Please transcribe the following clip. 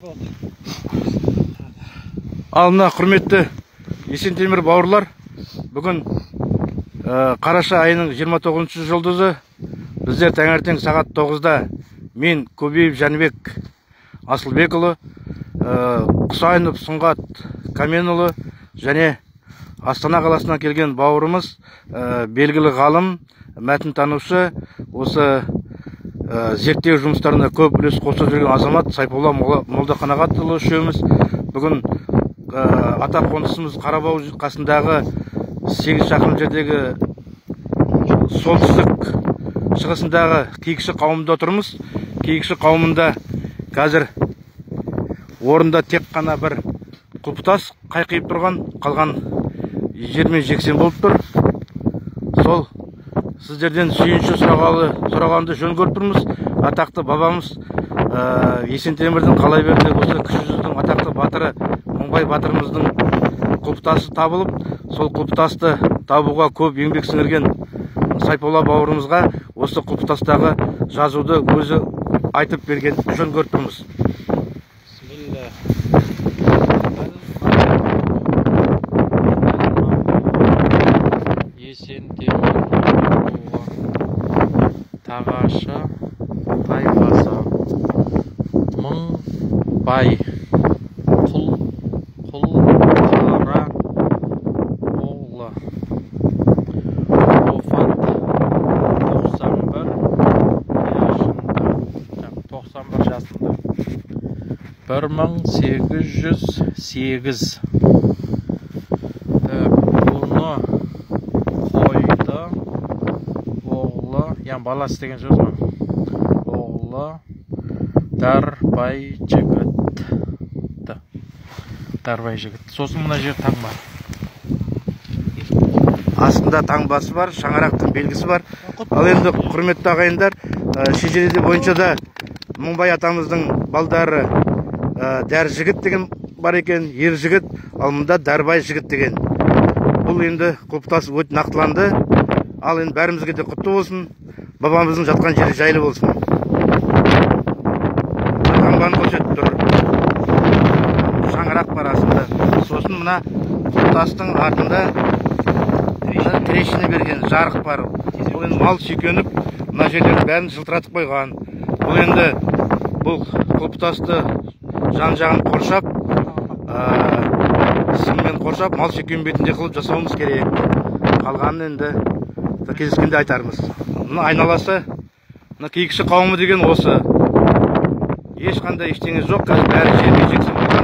Ал мына құрметті Есентемір бауырлар, бүгін қараша айының 29 жұлдызы. Біздер таңертең сағат 9-да мен Көбеев Жәнібек Асылбекұлы, Құсайынов Сұңғат Каменұлы және Астана қаласынан келген бауырымыз, белгілі ғалым, мәтінтанушы, осы зерттеу жұмыстарына көп үлес қосып жүрген азамат Сайполла Молдақанағатұлы үшеуміз бүгін ата қонысымыз Қарабау қасындағы 8 шақырым жердегі солтүстік шығысындағы Киікші қауымында отырмыз. Киікші қауымында қазір орында тек қана бір құлпытас қайқиып тұрған, қалған жермен жексен болып тұр. Сол сіздерден сүйінші сұрағанды жөн көріп тұрмыз. Атақты бабамыз Есентемірдің қалай берді осы Кіші жүздің атақты батыры Мыңбай батырымыздың құлпытасы табылып, сол құлпытасты табуға көп еңбек сіңірген Сайполла бауырымызға осы құлпытастағы жазуды өзі айтып берген жөн көріп тұрмыз. Есентемір руы, Тағашы тайпасы, Мыңбай Құлқара оғлы, Офат 91 жасында, 91 жасында, 1808 бұны қойды оғлы, яғни баласы деген сөз ғой, оғлы Дарбай жігіт. Дарбай жігіт. Сосын мына жер таңба. Астында таңбасы бар, шаңырақтың белгісі бар. Ал енді құрметті ағайындар, шежіреде бойынша да Мыңбай атамыздың балдары Дәр жігіт деген бар екен, ер жігіт, ал мұнда Дарбай жігіт деген. Бұл енді құлпытас өте нақтыланды. Ал енді бәрімізге де құтты болсын. Бабамыздың жатқан жері жайлы болсын. Таңбаны көрсетіп тұр. Шаңырақ бар астында. Сосын мына құлпытастың артында трещина берген жарық бар. Бұл енді мал сүйкеніп, мына жерлердің бәрін жылтыратып қойған. Бұл енді бұл құлпытасты жан-жағын қоршап, сыммен қоршап, мал сүйкенбейтіндей қылып жасауымыз керек. Қалғанын енді кездескенде айтармыз. Мына айналасы, мына Киікші қауымы деген осы. Ешқандай ештеңе жоқ, қазір бәрі жермен жексен болған.